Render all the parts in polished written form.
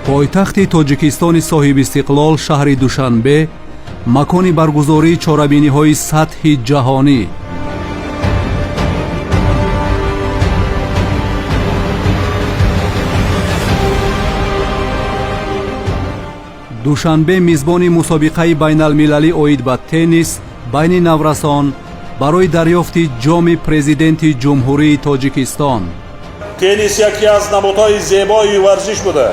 Пойтахти Тоҷикистони соҳибистиқлол, шаҳри Душанбе, макони баргузории чорабиниҳои сатҳи ҷаҳонӣ. Душанбе мизбони мусобиқаи байналмилалӣ оид ба теннис байни наврасон барои дарёфти Ҷоми Президенти Ҷумҳурии Тоҷикистон. Теннис яке аз намудҳои зебои варзиш буда,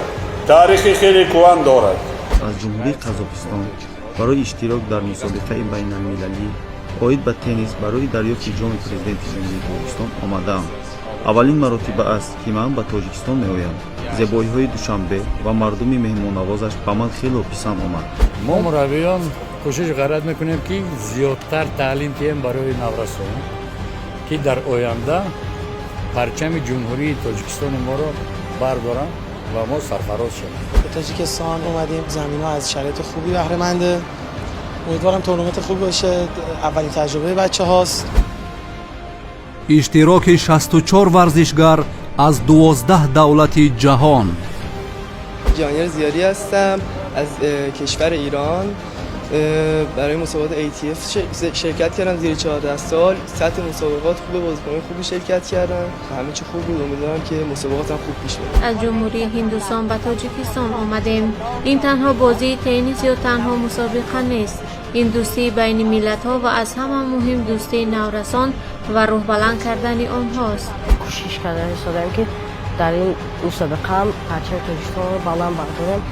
таърихи хеле кӯҳан дорад. Аз Ҷумҳурии Қазоқистон барои иштирок дар мусобиқаи байналмилалӣ оид ба теннис барои дарёфти Ҷоми Президенти Ҷумҳурии Тоҷикистон омадаам. Аввалин маротиба аст, ки ман ба Тоҷикистон меоям. Зебоиҳои Душанбе ва мардуми меҳмоннавозаш ба ман хело писанд омад. Мо, мураббиён, кӯшиш ғайрат мекунем, ки зиёдтар таълим диҳем барои наврасон, ки дар оянда парчами Ҷумҳурии Тоҷикистони моро бардоранд ва мо сарфароз шавем. به تاجیکستان اومدیم. زمین ها از شرایط خوبی بهره منده. امیدوارم تورنمنت خوبی باشه. اولین تجربه بچه هاست. Иштироки 64 варзишгар аз 12 давлати ҷаҳон. جانیر زیادی هستم، از کشور ایران. برای مسابقات ATF شرکت کردم، زیر 14 سال. سطح مسابقات خوبه، بازیکنان خوبی شرکت کردن، همه چی خوب بود. امیدوارم که مسابقات هم خوب پیش بره. Аз Ҷумҳурии Ҳиндустон ба Тоҷикистон омадем. Ин танҳо бозии теннис ё танҳо мусобиқа нест. Ин дӯстии байни миллатҳо ва аз ҳама муҳим дӯстии наврасон ва рӯҳбаланд кардани онҳост. Кӯшиш карда истодаем, ки дар ин мусобиқа ҳам парчами Тоҷикистонро баланд бардорем.